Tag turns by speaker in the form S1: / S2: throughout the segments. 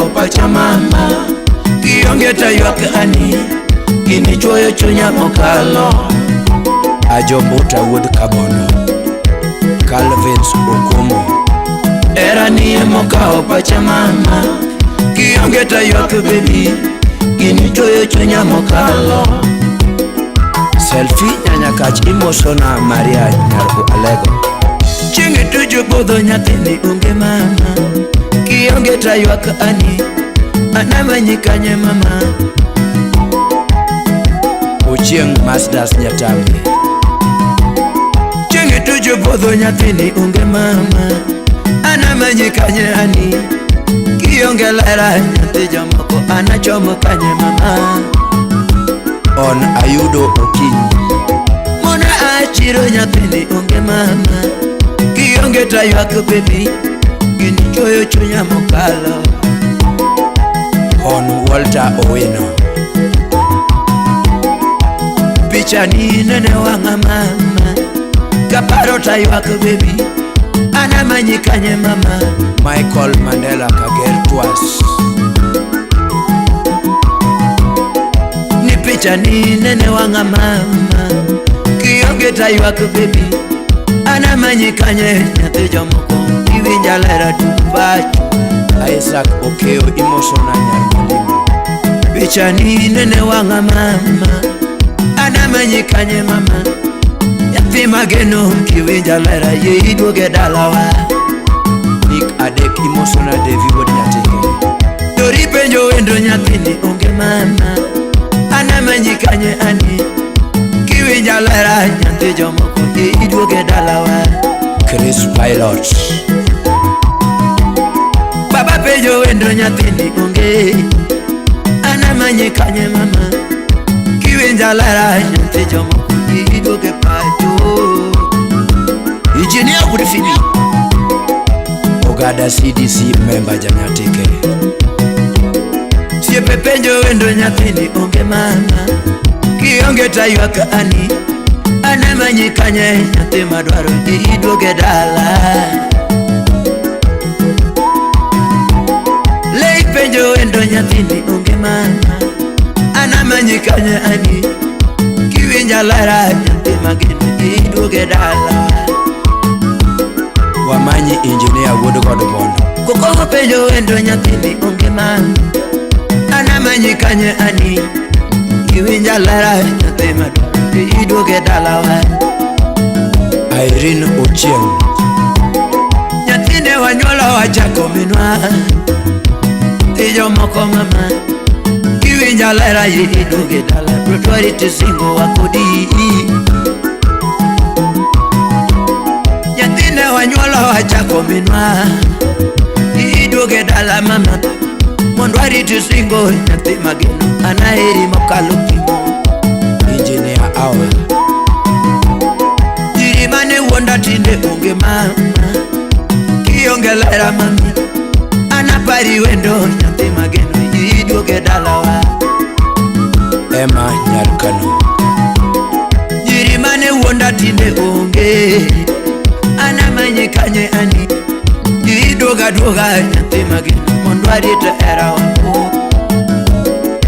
S1: mokawo pacha mama. Kionge to ywak ani, gini chuoyo chunya mokalo.
S2: Ajombuta wuod Kabondo, Calvins Okumu.
S1: Era nie mokawo pacha mama. Kionge to ywak baby, gini chuoyo chunya mokalo.
S2: Selfie Nyanyakach imosona Maria Nyar Alego.
S1: Chieng' tuju budho nyathini onge mama. Kionge to ywak ani, anamanyi kanye mama.
S2: Ochieng' Masdas Nyatambi.
S1: Chieng' tuju budho nyathini onge mama. Anamanyi kanye ani, kionge lera nyathi jomoko anachomo kanye mama.
S2: On Ayudo Okinyi.
S1: Mona achiro nyathini onge mama. Kionge to ywak baby, gini chuoyo chunya mokalo.
S2: On Walter Owino.
S1: Picha ni nene wang'a mama. Kaparo to ywak baby, anamanyi kanye mama.
S2: Michael Mandela Kager Twas.
S1: Ni picha ni nene wang'a mama. Kionge to ywak baby, anamanyi kanye nyathi jomoko. Iwinja lera tuk pacho.
S2: Isaac Okeo imosona Nyar Malimo.
S1: Picha ni nene wang'a mama. Anamanyi kanye mama. Nyathi mageno kiwinja lera yie iduoge dalawa.
S2: Nick Adek imosona Devi wuod Nyatike.
S1: Dori penjo wendo nyathini onge mama. Anamanyi kanye ani. Kiwinja lera nyathi jomoko yie iduoge dalawa.
S2: Chris Pilot.
S1: Baba penjo wendo nyathini onge. Anamanyi kanye mama. Kiwinja lera nyathi jomoko yie iduoge pacho.
S2: Engineer Gudfini. Ogada CDC member Janyatike.
S1: Siepe penjo wendo nyathini onge mama. Kionge to ywak ani. Anamanyi kanye nyathi madwaro iduoge dala. Lei penjo wendo nyathini onge mama. Anamanyi kanye ani. Kiwinja lera nyathi mageno iduoge dala.
S2: Wamanyi engineer wuod God Bondo.
S1: Koko penjo wendo nyathini onge mama. Anamanyi kanye ani. Kiwinja lera nyathi madwaro iduoge dalawa.
S2: Irene Ochieng.
S1: Nyathine wanyuolo wachako minwa. Thi jomoko mama. Kiwinja lera iduoge dala. Dwariti singo wa kodi. Nyathine wanyuolo wachako minwa. Iduoge dala mama. Mondo warit singo nyathi mageno. Anaheri mokalo pimo.
S2: Engineer Awa.
S1: Nyiri mane wuonda tinde onge mama. Kionge lera mami. Anapari wendo nyathi mageno iduoge dalawa.
S2: Emma Nyarkano.
S1: Nyiri mane wuonda tinde onge. Anamanyi kanye ani. Iduoga duoga nyathi mageno mondo warit herawa.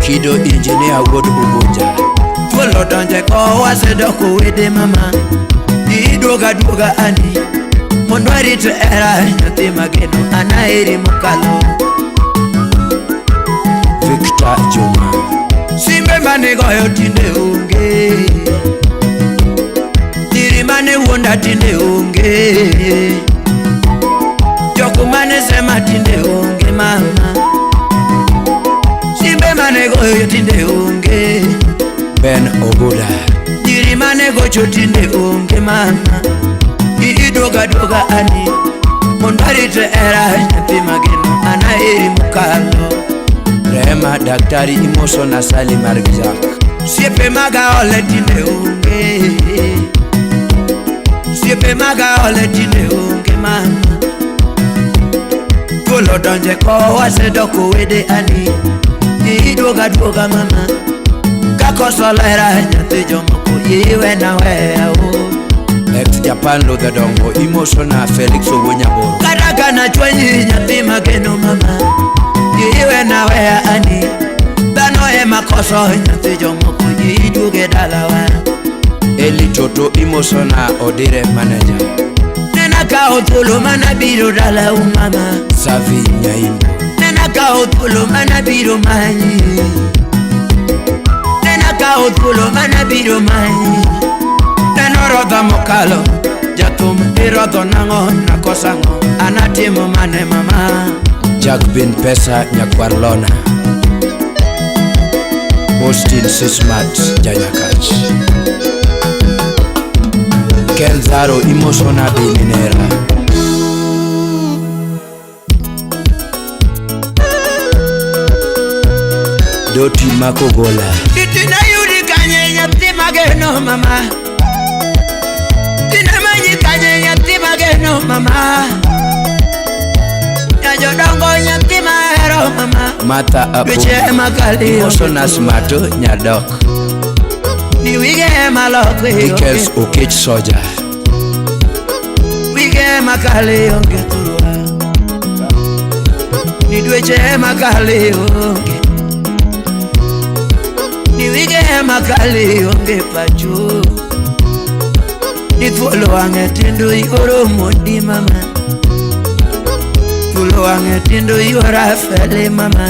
S2: Kido engineer wuod Ugunja.
S1: Thuol odonje ko wasedoko wede mama. Iduoga duoga ani. Mondo warit hera nyathi mageno anaheri mokalo.
S2: Victor Juma.
S1: Simbe mane goyo tinde onge. Nyiri mane wuonda tinde onge. Jok mane sema tinde onge mama. Simbe mane goyo tinde onge.
S2: Ben Oguda.
S1: Nyiri mane gocho tinde onge mama. Iduoga duoga ani. Mondo arit hera nyathi mageno anaheri mokalo.
S2: Rehema Daktari imosona Sally mar Jack.
S1: Siepe maga ole tinde onge. Siepe maga ole tinde onge mama. Thuol odonje ko wasedoko wede ani. Iduoga duoga mama. Kakoso lera nyathi jomoko iwena weya o.
S2: Ex Japan Luther Dongo imosona Felix Owuo Nyaboro.
S1: Kata kana chwanyi nyathi mageno mama. Ji iwena weya ani. Dhano ema koso nyathi jomoko ji duoge dalawa.
S2: Eli Toto imosona Odire manager.
S1: Nena kawo thuolo mana biro dalau mama.
S2: Savi Nyaimbo.
S1: Nena kawo thuolo mana biro manyi. Nena kawo thuolo mana biro manyi. Neno rodha mokalo. Jathum irodho nang'o nakosa ang'o. Anatimo mane mama.
S2: Jack Bin Pesa Nyakwar Lona. Austin Sismat Janyakach. Ken Zaro imosona Bininera. Doti Makogola.
S1: Titina yudi kanye nyathi mageno mama. Tina manyi kanye nyathi mageno mama. Nyajodongo nyathi mahero mama.
S2: Martha Apo.
S1: Dweche ema kali
S2: Imosona Smato Nyadok.
S1: Ni wige ema loko
S2: Dickens Okech Soja.
S1: Wige ema kali onge thurwa. Ni dweche ema kali onge. Ni wige ema kali onge pacho. Ni thuolo wang'e tindo ioro modi mama. Thuolo wang'e tindo iora fele mama.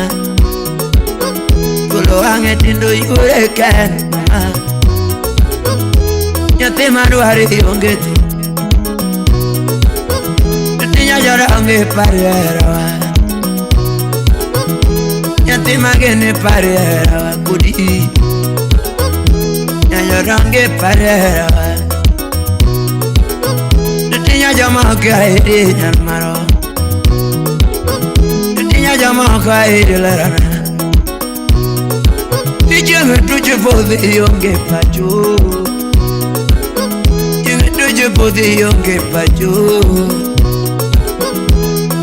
S1: Thuolo wang'e tindo iore ken mama. Nyathi madwari onge thi. Nyathi nyajora onge paro herawa. Nyathi magene paro herawa kodi. Nyajora onge paro herawa. Nyathi nyajomoko aheri nyar maro. Nyathi nyajomoko aheri lerana. Chieng' tuch podhi onge pacho. Chieng' tuch podhi onge pacho.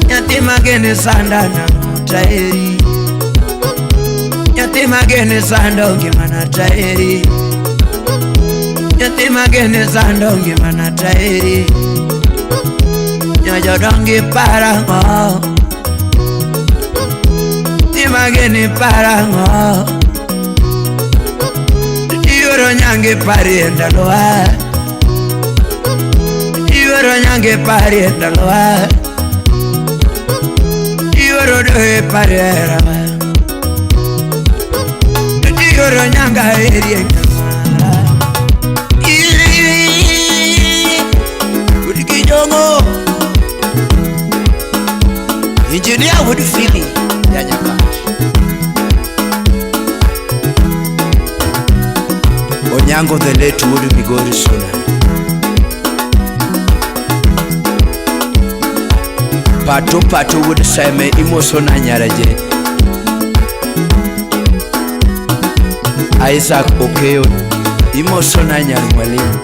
S1: Nyathi magene sanda nang'o taeri. Nyathi magene sando ngimana taeri. Nyathi magene sando ngimana taeri. Nyajodongi parang'o. Nyathi magene parang'o. Ioro nyange parie ndalowa. Ioro nyange parie ndalowa. Ioro dohe parie herawa. Ioro nyanga erie nyamara.
S2: Udkijongo. Engineer Wood Philly Janyakach. Onyango the late Wood Migori Suna. Pato Pato Wood Seme imosona Nyaraje. Isaac Okeo imosona Nyar Mwalimu.